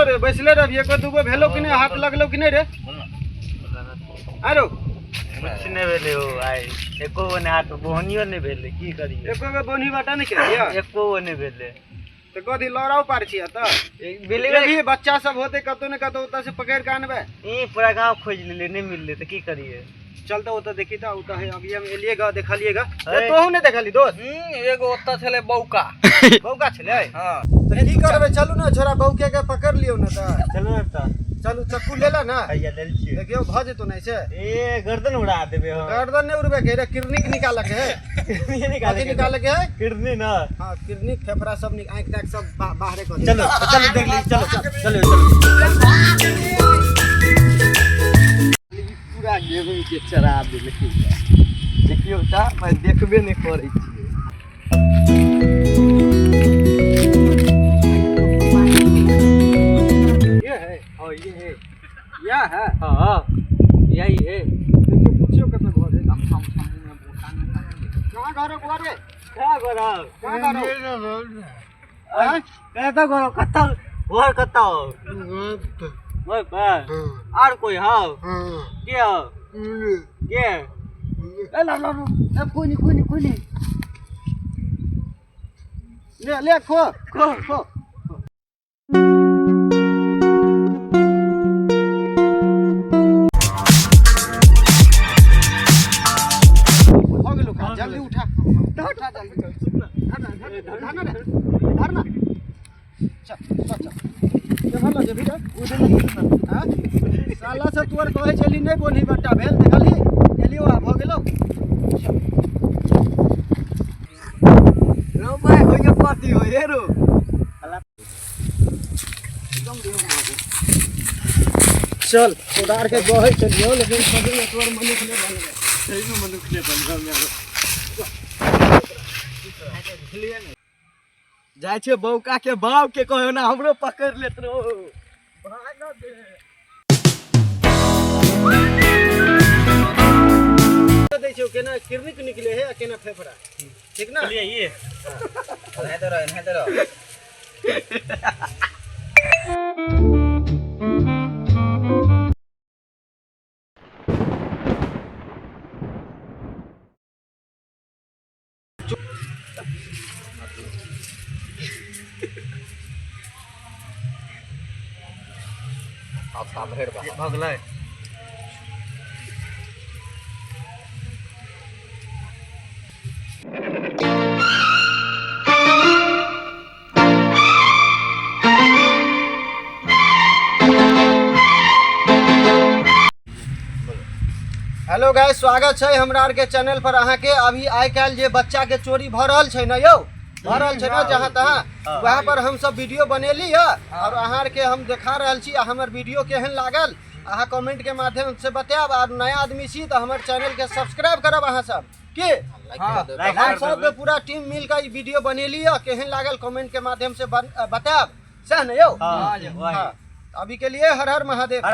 रे बैसले रहबी, एको दूगो भेलो कि नहि, हाथ लगलो कि नहि रे? आरो कुछ नहि भेलै हो आइ, एको गो नहि हाथ, बोहनियो नहि भेलै, की करियै? एको गो बोनी बाटा नहि केलियै? एको गो नहि भेलै। तऽ कथी लड़ाउ पार छियै तऽ? भेलै। जे भी बच्चा सब होते कतौ ने कतौ ओतऽ से पकड़ि कऽ आनबै। ई पूरा गाँव खोजि लेलियै, नहि मिललै, तऽ की करियै? चल तऽ ओतऽ देखी तऽ ओतऽ है। अभी हम एलियै ग, देखलियै ग। है। तोहू नहि देखली दोस्त? एगो ओतऽ छलै बौका। बौका छलै? हँ। तऽ की करबै? चलू ने, छोरा बौके के पकड़ लियौ ने तऽ। चलू ने तऽ। चलू, चक्कू लेला ने? हैया लेल छियै। देखियौ, भऽ जेतौ ने ऐसे? ए, गर्दन उड़ा देबै हम। गर्दन नहि उड़बे के रे, किडनी के निकालऽ के है। किडनी निकाले? कथी निकालऽ के है? किडनी ना। हाँ, किडनी, फेफड़ा सब, आँखि ताँखि सब बाहरे कऽ देबै। चलो चलो, देख ली, चलो चलो चलो। पूरा गेहूँ के चरा देलकै। देखियौ तऽ, मैं देखबे नहि करै छियै। ये है? हाँ, ये है। या है? हाँ, यही है। देखियौ, पूछियौ कतऽ घर है। कहाँ घर है बुआ रे? क्या करब? कहाँ घर हो? आँय? कतऽ घर, कतऽ घर, कतऽ घर पर? आर कोई हौ के? हौ के? ए ला ला ला, ए, कोई नहीं, कोई नहीं, कोई नहीं। ले ले, खो खो खो। हो गेलो खा, जल्दी उठा उठा, जल्दी धर ना, धर ना रे, धर ना। चल चल चल, केम्हर लऽ जेबही रे? हाँ? साला से तोर कहै छली नहि बोनी बट्टा भेल, देखलही, एलियो आ भऽ गेलौ। रौ भाइ, होइए कथी हो हे रौ? चल, कोदार के गहै चलियो, लेकिन सभी में तोर मनुख नहि बनबै। सही में मनुख नहीं बन रहा। जाइ छियै बौका के बाप के कहियो ना हमरो पकड़ लेत रहो। दै छियौ केना किडनी के निकले है आ केना फेफड़ा, ठीक ना? चलिए ये। एनाहिते रह। भऽ गेलै। हेलो गाइस, स्वागत छै हमरा आरके चैनल पर अहाँके। अभी आइ काल्हि जे बच्चा के चोरी भऽ रहल छै ने यौ, भऽ रहल छै ने जहाँ तहाँ, वएह पर हम सब वीडियो बनेली है और अहाँ आरके हम देखा रहल छी। आ हमर वीडियो केहन लागल, अहाँ कमेंट के माध्यम से बतायब। और नया आदमी छी तऽ हमर चैनल के सब्सक्राइब करब अहाँ सब की। लाइक हम कर सबके देबै। पूरा टीम मिल के ई वीडियो बनेली है, केहन लागल कमेंट के माध्यम से बतायब, सएह ने यौ? हाँ, वही। हाँ, अभी के लिए हर हर महादेव। हर